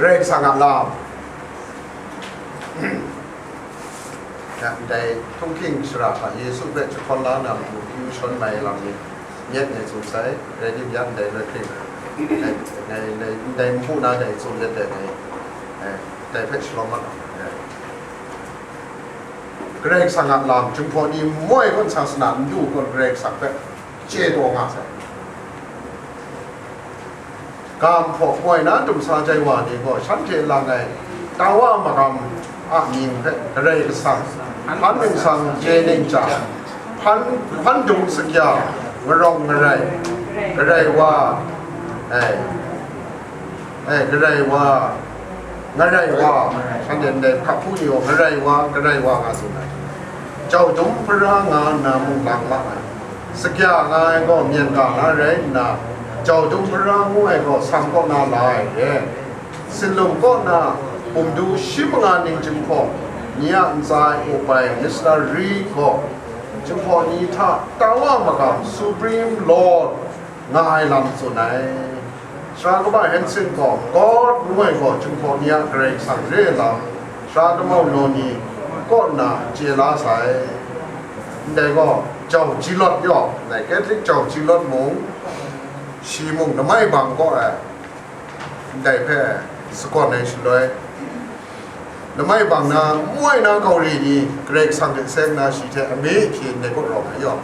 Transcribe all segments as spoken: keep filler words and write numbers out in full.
Karai Kasang a lam. Ya, ndai htunghking shara hta Yesu hpe jahkawn la na matu hpyi shawn mai lam ni, myit ngai tsun sai, rai tim yang, ndai rai hpring, ngai, ngai, ndai, ndai npu na dai tsun let ai ngai, eh, dai hpe shalawm mat ai. Karai Kasang a lam, Jinghpaw ni moi gaw, sasana ndu gaw Karai Kasang hpe chye taw nga sai. Ga hpaw moi na dumsa jai wa ni gaw, shanhte lang ai tawa magam a mying hpe Karai Kasang, hpan ningsang chye ning chyang, hpan, hpan dung sakya, ngarawng ngarai, Karai wa, ai, ai, Karai wa, ngarai wa, shanhte ndai hkap hpu ni gaw ngarai wa, ngarai wa nga tsun ai. Jau dum hpara nga nna mung lang ma ai. Sakya nga ai gaw myen ga na rai nna, jau dum hpara ngu ai gaw sam kaw na la ai re. Sinlung kaw na bumdu shi manga ning Jinghpaw ni a ntsa e up ai missionary gaw, Jinghpaw ni hta tawa magam, Supreme Lord, nga ai lam tsun ai. Sara kaba Henson gaw, God ngu ai gaw Jinghpaw ni a Karai Kasang re ai lam, sara damau naw ni kaw nna chye la sai. Ndai gaw, jau Gillot yaw, ndai Catholic jau Gillot mung, shi mung lamai bang kaw ai, ndai hpe sagawn ai shaloi, lamai bang na, moi na gauri ni Karai Kasang hte seng na shi hte ame hpyi ndai kaw rawng ai yaw.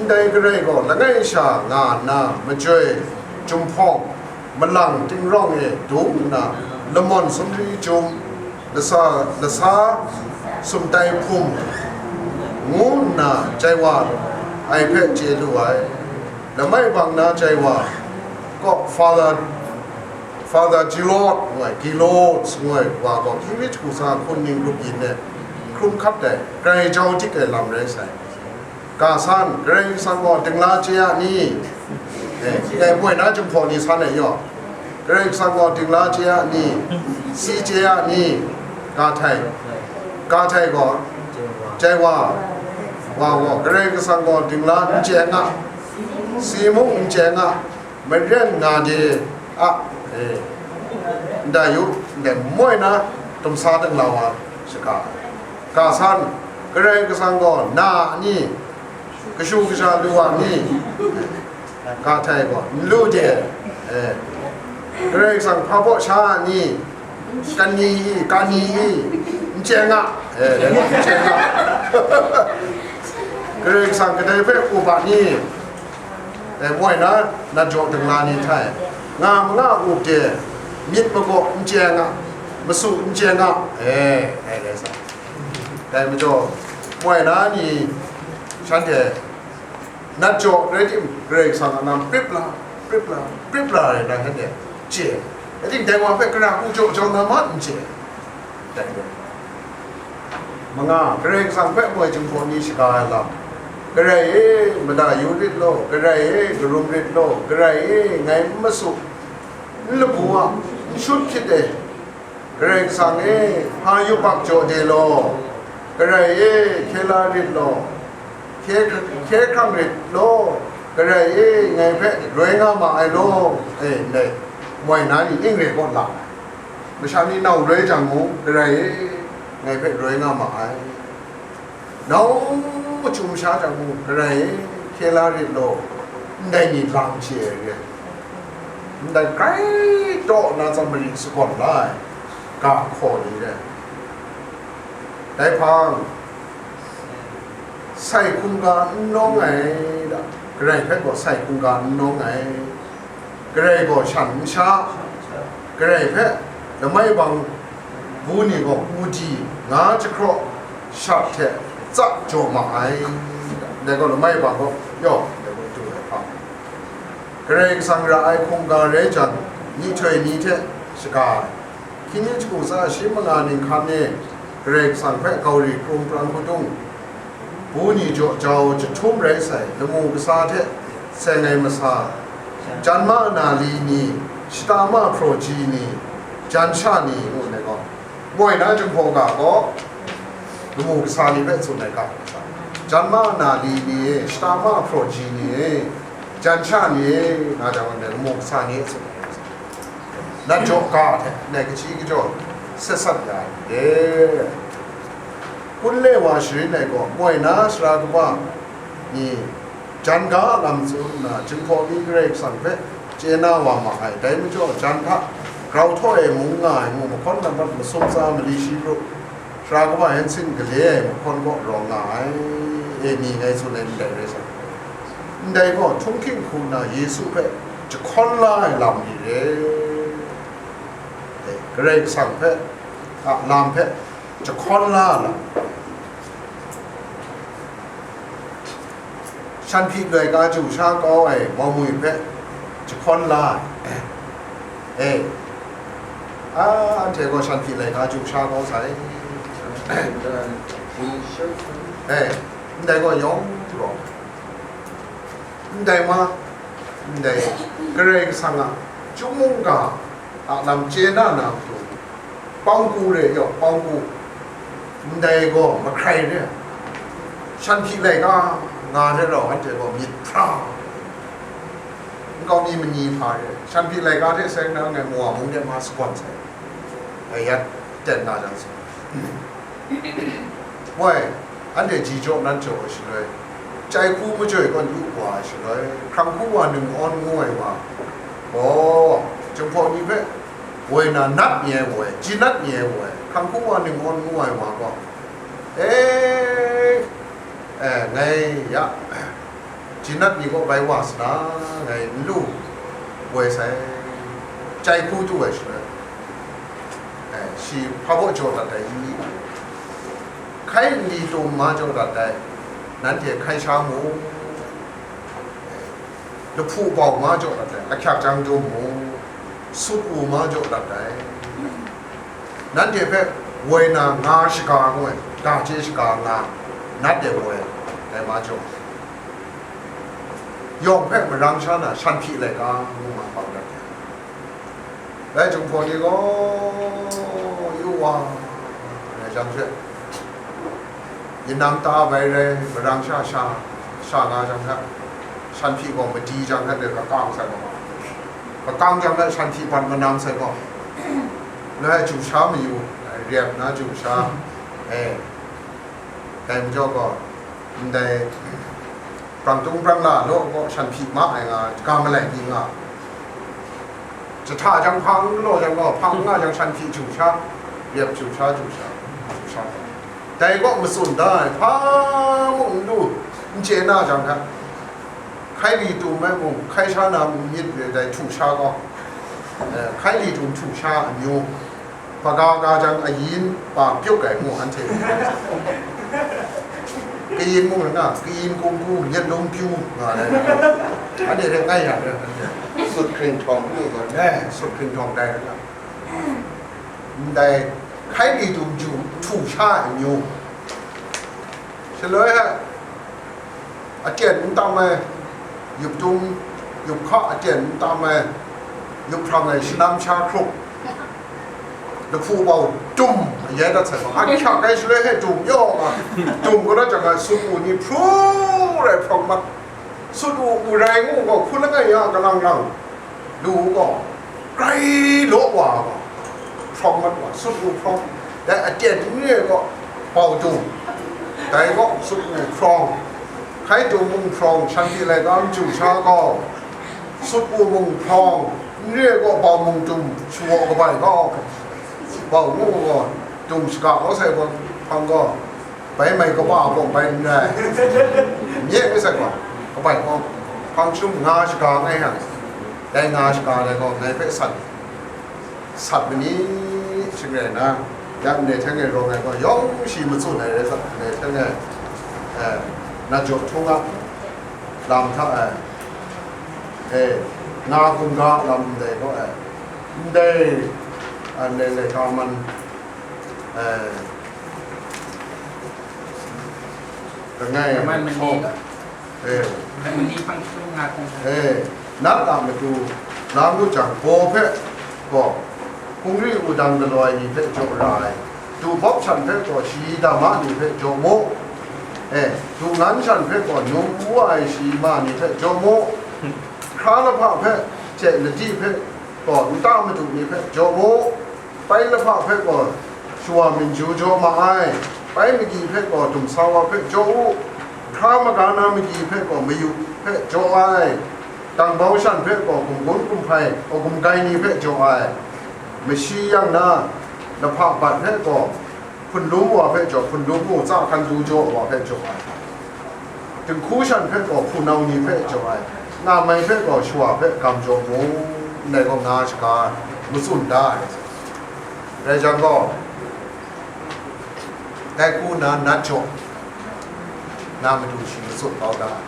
Ndai Karai gaw langai sha nga nna, majoi, jumhpawng, malang, tingrawng e dung nna, lamawn sumri jum, lasa, lasa sumtai hpum, ngu nna jai wa ai hpe chye lu ai. Lamai bang na jai wa kaw Father, Father Gillot ngu ai, Gillot ngu ai wa gaw, hkying mi jahku sa hkun ning grup yin e hkrum hkat ai, grai jau dik ai lam rai sai. Ga san, Karai Kasang gaw dingla chye a ni? Eh, dai moi na Jinghpaw ni san ai yaw. Karai Kasang gaw dingla chye a ni? Si chye a ni? Ga htai, ga htai gaw, jai wa, wa gaw, Karai Kasang gaw dingla n chye nga, si mung n chye nga, maren nga de a, eh, ndai yu, ndai moi na dumsa dingla wa shaga. Ga san, Karai Kasang gaw na a ni? Kashu kasha lu wa ni? Ga htai gaw, n lu de, eh, Karai Kasang hpa baw sha a ni? Kani i, kani i, n chye nga, eh, n chye nga. Karai Kasang kadai hpe up a ni? Eh, moi na, nat jaw dingla ni htai, nga manga up de, myit magaw n chye nga, masu n chye nga, eh, eh, rai sa. Dai majaw, moi na ni shanhte nat jaw rai tim, Karai Kasang a lam prip la, prip la, prip la rai na, shanhte chye. Rai tim, dai wa hpe gara hku jaw jau na ma n chye. Dai hpe, manga, Karai Kasang hpe moi Jinghpaw ni shaga ai lam. Karai e, mada yu rit law, Karai e, karum rit law, Karai e, ngai n masu, n labu a, n shut hpyit e. Karai Kasang e, hpa yubak jaw de law, Karai e, hkye la rit law, hkye, hkye hkrang rit law, Karai e, ngai hpe roi nga ma ai law, e, ndai moi na ni ning re kaw la ai. Masha ni nau roi jang mung, Karai e, ngai hpe roi nga ma ai. Nau machyu masha jang mung, Karai e, hkye la rit law, ndai ni lam chye ai re. Ndai grai taw na Samari sagawn la ai ga hkaw ni re. Dai hpang, sai hkungga n nawng ai da, Karai hpe gaw sai hkungga n nawng ai. Karai gaw shan n sha, Karai hpe lamai bang bu ni gaw mudi nga jahkraw shat hte tsa jaw ma ai. Dai gaw lamai bang gaw yaw, dai gaw du ai hpang. Karai Kasang ra ai hkungga rai jang, myihtoi ni hte shaga ai. Hkying mi jahku tsa shi manga ning hkan e Karai Kasang hpe gauri hkrung prang hkudung, bu ni jaw jau jahtum rai sai, lamu kasa hte seng ai masa, jan ma na li ni, shata ma hpraw ji ni, jan sha ni ngu ai gaw, moi na Jinghpaw ga gaw, lamu kasa ni hpe tsun ai ga, jan ma na li ni, shata ma hpraw ji ni, jan sha ni, nga jang, lamu kasa ni tsun ai. Nat jaw ga hte ndai kaji kajaw sat sat ya ai de. Kun le wa sharin ai gaw, moi na sara kaba ni jan ga a lam tsun nna, Jinghpaw ni Karai Kasang hpe chye na wa ma ai. Dai majaw, jan hta grau htaw e mung nga ai ngu mahkawn lam mat masum tsa mali shi pru, sara kaba yan sin gale ai mahkawn kaw rawng nga ai, e ni ngai tsun ai ndai rai sa. Ndai gaw, htunghking hku nna Yesu hpe jahkawn la ai lam ni re. E, Karai Kasang hpe, a lam hpe jahkawn la ai lam. Shanhpyi laika chyu sha kau ai Mawmwi hpe jahkawn la ai. E, a, anhte gaw Shanhpyi laika chyu sha kau sai. E, ndai gaw yawng rawng. Ndai ma, ndai Karai Kasang a chyum mungga a lam chye na na matu, pawngku re yaw, pawngku, ndai gaw mahkrai re. Shanhpyi laika nga hte rau anhte gaw myit hpra, nkau mi mani hpa re. Shanhpyi laika hte sai na ngai Mowa mung de ma sagawn sai. Ngai ya ten na jang sai. Woi, anhte ji jaw nan jaw ai shaloi, chye hku majoi kaw yu wa ai shaloi, hkrang hku wa nung awn ngu ai wa gaw, Jinghpaw ni hpe woi na nat mi ai woi, ji nat mi ai woi, hkrang hku wa nung awn ngu ai wa gaw, e, e, ngai ya, Jinat ni gaw bai wa sa na, ngai n lu woi sai, chye hku du ai shaloi, eh, shi hpa baw jaw dat ai i? Hkai nli tum ma jaw dat ai, nanhte hkai sha mu, eh, lahpu bau ma jaw dat ai, ahkyak jang dum mu, sut u ma jaw dat ai. Nanhte hpe woi na nga shaga ngu ai, ga chye shaga nga, nat de woi, dai ma jaw. Yawng hpe marang sha na shanhpyi laika ngu nga bang dat ai. Dai Jinghpaw ni gaw yu wa ai jang hte, yinam ta bai rai, marang sha sha, sha nga jang hta, shanhpyi gaw madi jang hta de kakang sai gaw, kakang jang hta shanhpyi bat manam sai gaw, loi chyu sha mayu, rep na chyu sha, e, dai majaw gaw, ndai, Prang tung prang la law gaw shanhpyi ma ai nga, ga malai ni nga. Jahta jang hpang law jang gaw, hpang nga jang shanhpyi chyu sha, rep chyu sha, chyu sha, chyu sha. Dai gaw matsun da ai, hpa mung n du, n chye na jang hta, hkai li tum ai mung, hkai sha na mung myit re dai htu sha gaw, eh, hkai li tum htu sha amyu, Hpaga ga jang ayin pa pyuk ai ngu anhte. Kayin mung rai nga, kayin kumku, myit lung pyu nga ai. Anhte hte ngai ya rai anhte. Sut hkring htawng pyu nga. Eh, sut hkring htawng dai rai nga. Ndai hkai li dum ju htu sha ai myu. Shaloi a, aten n tam ai, yup tum, yup hka aten n tam ai, yup hprang ai shanam sha hkrup, lahpu bau dum, a yai dat sai gaw, a hkyak ai shaloi hpe dum yaw nga, dum kau dat jang ai, sut u ni hpru rai hprawng mat, sut u, u rai ngu gaw, hku langai ya kalang lang, Lu u gaw, grai law wa ai gaw, hprawng mat wa, sut u hprawng, dai aten n re ai gaw, bau dung, dai gaw, sut u hprawng, hkai dung mung hprawng, shanhpyi laika n chyu sha gaw, sut u mung hprawng, n re ai gaw, bau mung dung, shawa kabai gaw, bau ngu gaw, dung shaga kau sai gaw, hpang gaw, Bai mai kaba a bawng bai n rai. Nye ngu sai gaw, kabai gaw, hpang shum nga shaga ngai yang, dai nga shaga dai gaw, ngai hpe sat, sat ma ni, shing rai nna, ya ndai hten e rawng ai gaw, yawng shi matsun ai rai sa, ndai hten e, eh, na jaw htung a lam hta e, eh, nga hkungga lam ndai gaw, eh, ndai, eh, ndai, ndai ka man, eh, Langai man mali, eh, man mali hpang shum nga hkung. Eh, nat a matu, na ngut jang, baw hpe gaw, hkungri wudang galaw ai ni hpe jaw ra ai, du bawp shan hpe gaw, shayi dama ni hpe jaw mu, eh, du ngan shan hpe gaw, num wu ai shayi ma ni hpe jaw mu, hkra lahpa hpe, hte ladi hpe, gaw nta madu ni hpe jaw mu, pai lahpa hpe gaw shawa minju jaw ma ai, pai magyi hpe gaw dumsa wa hpe jaw u, hkra maga na magyi hpe gaw mayu hpe jaw ai, dangbau shan hpe gaw gumgun gumhpai, gumgai ni hpe jaw ai, mashi yang na lahpa bat hpe gaw hpunlum wa hpe jaw hpunlum mu, tsa hkan du jaw wa hpe jaw ai. Dinghku shan hpe gaw hpunau ni hpe jaw ai, nga mai hpe gaw shawa hpe gam jaw mu, ndai gaw nga shaga matsun da ai. Rai jang gaw, dai hku na nat jaw na matu shi matsun kau da ai.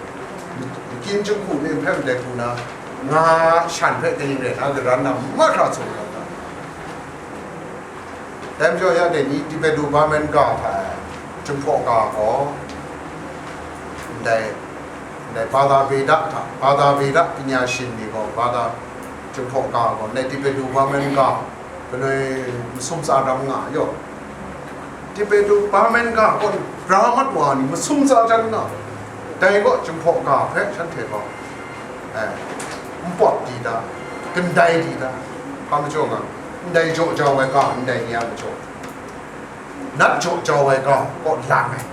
Makyin jinghku ni hpe dai hku na nga shan hpe kaning rai na, karan na mahkra tsun kau da ai. Dai majaw ya dai ni Tibetu Barmen ga hta e, Jinghpaw ga gaw, ndai, ndai Bhada Veda hta, Bhada Veda panya shin ni gaw, Bhada Jinghpaw ga gaw, ndai Tibetu Barmen ga, galoi masum tsa ram nga yaw. Tibetu Barmen ga gaw, bra mat wa ni masum tsa jan nga, dai gaw Jinghpaw ga hpe shanhte gaw, eh, npawt di da, gandai di da, hpa majaw nga, ndai jaw jau ai ga ndai ni a majaw, nat jaw jau ai ga kaw lang ai.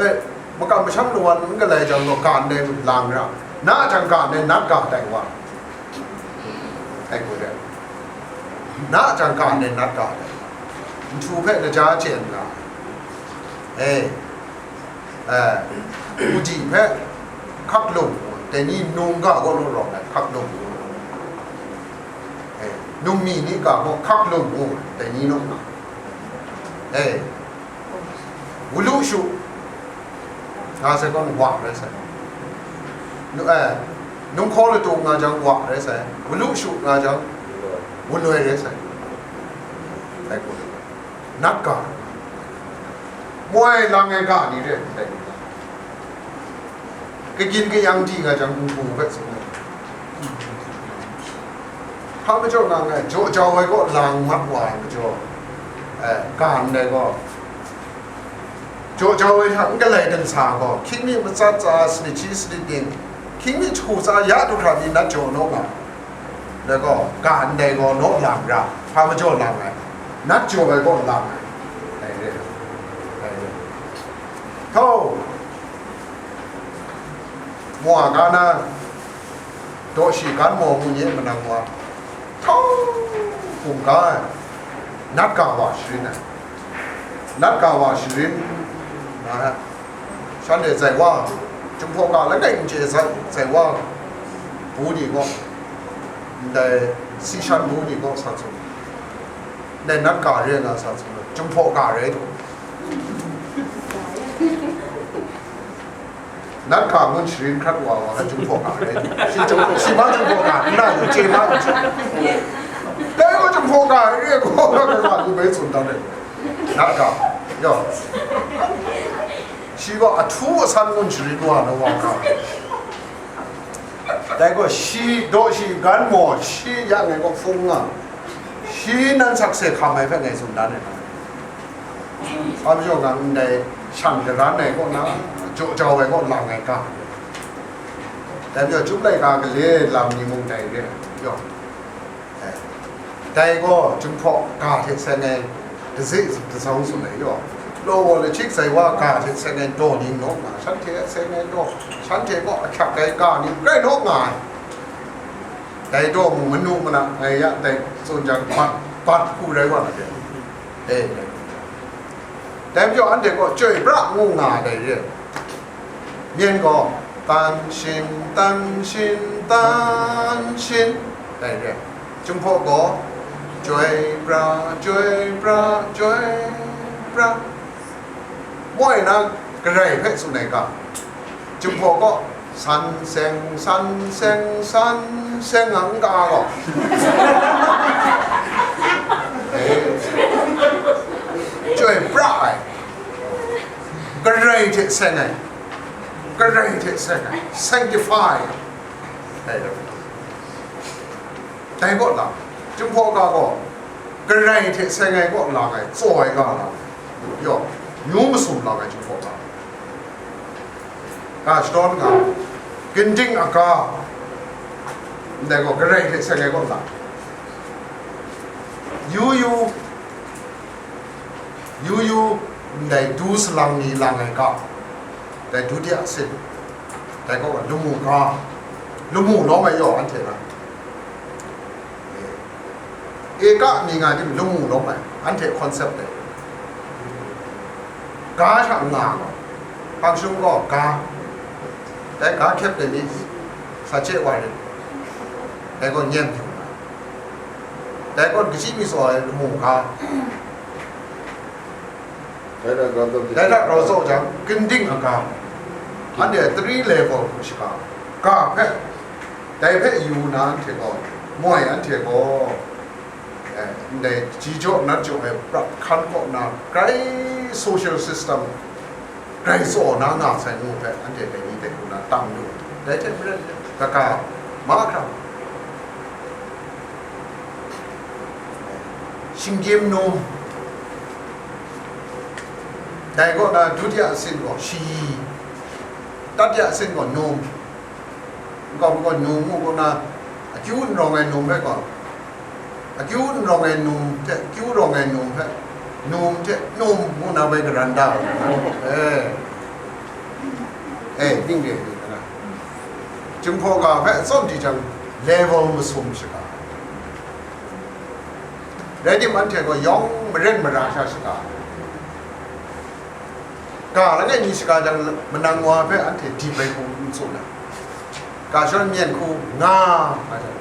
Eh, makam masham lawan n galai jang gaw ga ndai lang ra, na jang ga ndai nat ga tai wa. Ai, gaw re. Na jang ga ndai nat ga tai. Nhtu hpe laja chyen nga. Eh, eh, udi hpe hkaklung, dai ni nung ga gaw naw rawng ai, hkaklung. Eh, nungmi ni ga gaw hkaklung ngu, dai ni naw nga. Eh, wulu shu nga sai gaw wa rai sai. Nu-, eh, nunghkaw latu nga jang wa rai sai. Wulu shu nga jang wuloi rai sai. Dai gaw. Nat ga, moi lang ai ga ni re, dai ni. Kagyin kayang di nga jang, nhpu hpe tsun ai. Hpa majaw nga ngai, jaw jau ai gaw lang mat wa ai majaw, eh, ga ndai gaw, jaw jau ai hta n galai dingsa gaw, hkying mi matsat tsa, sanit shi sanit ning, hkying mi jahku tsa ya du hkra mi nat jaw naw nga. Dai gaw, ga ndai gaw naw lang ra, hpa majaw lang ai, nat jaw ai gaw lang ai. Dai re, dai re. Htau, mawa ga na, daw shi gan maw ngu nye manang wa, htau, hkum ga ai, nat ga wa sharin ai, nat ga wa sharin na, shanhte zai wa, Jinghpaw ga langai n chye zai, zai wa, bu ni gaw, ndai si shan bu ni gaw sa tsun, ndai nat ga re nga sa tsun, Jinghpaw ga re du. Nat ga ngun sharin hkrat wa wa, Jinghpaw ga re du. Shi Jung-, shi ma Jinghpaw ga n na yu, chye ma yu. Dai gaw Jinghpaw ga re gaw, ga ga lu bai tsun dan ai. Nat ga, yaw. Shi gaw ahtu asan ngun sharin wa na wa ga. Dai gaw shi, daw shi, gan maw, shi ya ngai gaw hpung nga, shi nan sakse hkam ai hpe ngai tsun dan ai. Hpa majaw nga ndai shan karan ai kaw na, jaw jau ai kaw lang ai ga. Dai majaw, chyum laika gale lam ni mung dai re ai, yaw. Eh, dai gaw Jinghpaw ga hte seng ai, daze dazaw tsun ai yaw. Law wa lahchik zai wa ga hte seng ai daw ning naw nga, shanhte a seng ai daw, shanhte gaw ahkyak ai ga ning rai naw nga ai. Dai daw mung manu mana ngai ya dai tsun jang, bat, bat hku rai wa na de. Eh, dai. Dai majaw anhte gaw chyoi pra ngu nga ai dai re. Myen gaw, tan shin, tan shin, tan shin, dai re. Jinghpaw gaw, chyoi pra, chyoi pra, chyoi pra. Moi na garai hpe tsun ai ga, Jinghpaw gaw, san seng, san seng, san seng nga n ga gaw. Eh, chyoi pra ai. Garai hte seng ai, garai hte seng ai, sanctify ai. Dai gaw lang, Jinghpaw ga gaw, garai hte seng ai kaw lang ai, tsaw ai ga lang ai, yaw, nyu masum lang ai Jinghpaw ga. Ga shadawn nga, ginding aga, ndai gaw garai hte seng ai kaw lang. Yu yu, yu yu, ndai du salang ni lang ai ga, dai du de a sit, dai gaw lamu ga, lamu lawm ai yaw anhte na. Eka mi nga tim lamu lawm ai, anhte concept dai. Ga sha nga gaw, hpang shung gaw ga, dai ga hkyep dai ni, sa chye wa rit, dai gaw nyem hpyu nga, dai gaw kaji mi tsaw ai lamu ga. Dai hta grau tsaw jang, ginding aga, anhte three level hku shaga, ga hpe, dai hpe yu na anhte gaw, moi anhte gaw, eh, ndai ji jaw nat jaw ai prat hkan kaw na, grai social system, grai tsaw na nga sai ngu hpe, anhte dai ni dai hku na tam lu, dai hte maren, kaga, mahkra, shinggyim num, dai kaw na dutiya sin gaw shayi, tatiya sin gaw num, nkau mi gaw num ngu gaw na, akyu n rawng ai num hpe gaw, akyu n rawng ai num hte akyu rawng ai num hpe, num hte num ngu na bai karan da ai, eh, eh, ning re, Jinghpaw ga hpe tsawm di jang, level masum shaga. Rai tim, anhte gaw yawng maren mara sha shaga, ga langai mi shaga jang, manang wa hpe anhte dip ai hku n tsun ai. Ga shawn myen hku nga, nga jang,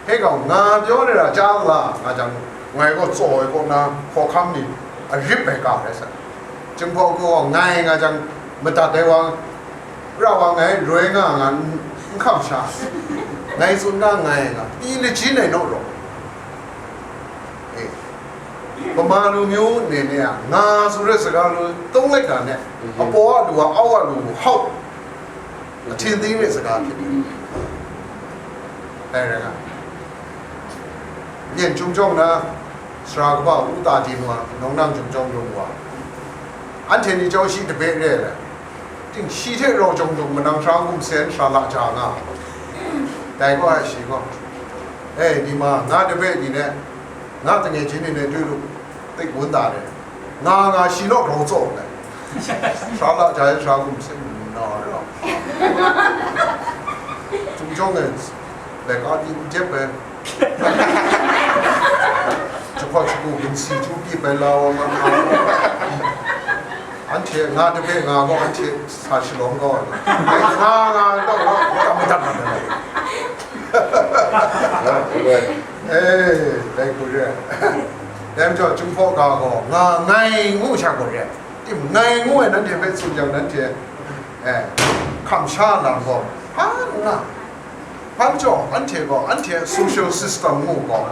he gaw nga pyaw ni ra chya nga, nga jang, ngai gaw tsaw ai kaw na hkawhkam ni a rip ai ga rai sa. Jinghpaw gaw ngai nga jang, madat ai wa, ra wa ngai roi nga nga n, n hkam sha, ngai tsun nga ngai nga, pyi lachin ai naw rawng. Eh, Bama lu myu ne ne a, nga tsun re saga lu, tung let ga ne, apaw a lu a, au a lu, hau, ahtin ting re saga hpyi. Dai rai nga. Myen chyum jawng na, sara kaba u ta di wa, nawng nang chyum jawng lung wa, anhte ni chyawm shi dabe re ai. Ting shi hte rau jawng jawng manang hkra gumsen hkra la ja nga. Dai gaw ai shi gaw, e, ni ma, nga dabe ni ne, nga tangei ji ni ne dui lu, tik wun da re, nga nga shi naw grau tsaw ai. Hkra la ja ai hkra gumsen na ra. Chyum jawng e, laika di n jep ai. Jahpa jagu ginsi chyu pyi bai la wa ma nga. Anhte nga dabe nga gaw, anhte sa shalawm kau ai. Nga nga tau gaw, kam madat mat ai. Eh, dai hku re. Dai majaw, Jinghpaw ga gaw nga ngai ngu sha gaw re. Tim ngai ngu ai nanhte hpe tsun jang, nanhte, eh, hkam sha lam gaw hpa n nga. Hpa majaw, anhte gaw, anhte a social system ngu gaw,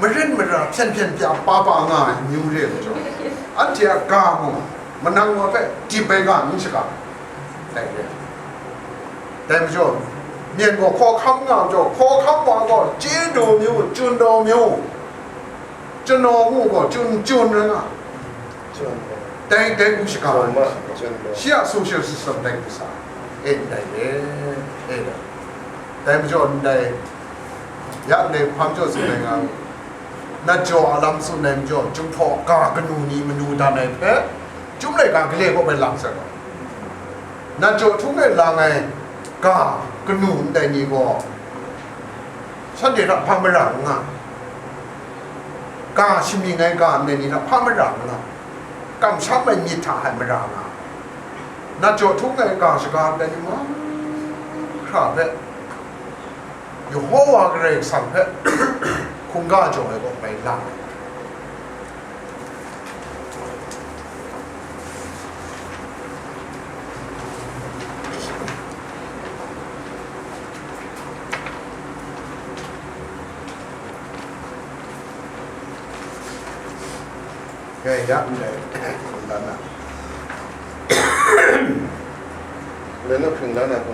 maren mara hpyen hpyen pya pa pa nga ai amyu re ai majaw, anhte a ga mung, manang wa hpe dip ai ga n shaga, dai re. Dai majaw, myen gaw hkawhkam nga majaw, hkawhkam wa gaw chye daw myu, chun daw myu, chun daw myu gaw chun, chun rai nga. Dai, dai hku shaga, shi a social system dai hku sa, e ndai re, e dai. Dai majaw ndai, ya ndai hpa majaw tsun ai nga, nat jaw a lam tsun ai majaw, Jinghpaw ga kanu ni manu dan ai hpe, Chyum laika gale kaw bai lang sai gaw, nat jaw htung e lang ai ga kanu ndai ni gaw, shanhte hta hpa mara n nga, ga shamying ai ga ndai ni hta hpa mara n nga, kamsham ai myit hta hai mara nga, nat jaw htung ai ga shaga ndai ni mahkra hpe, Yehowa Karai Kasang hpe hkungga jaw ai kaw bai lang ai. Kaya ndai hpring dan na, le na hpring dan na ko.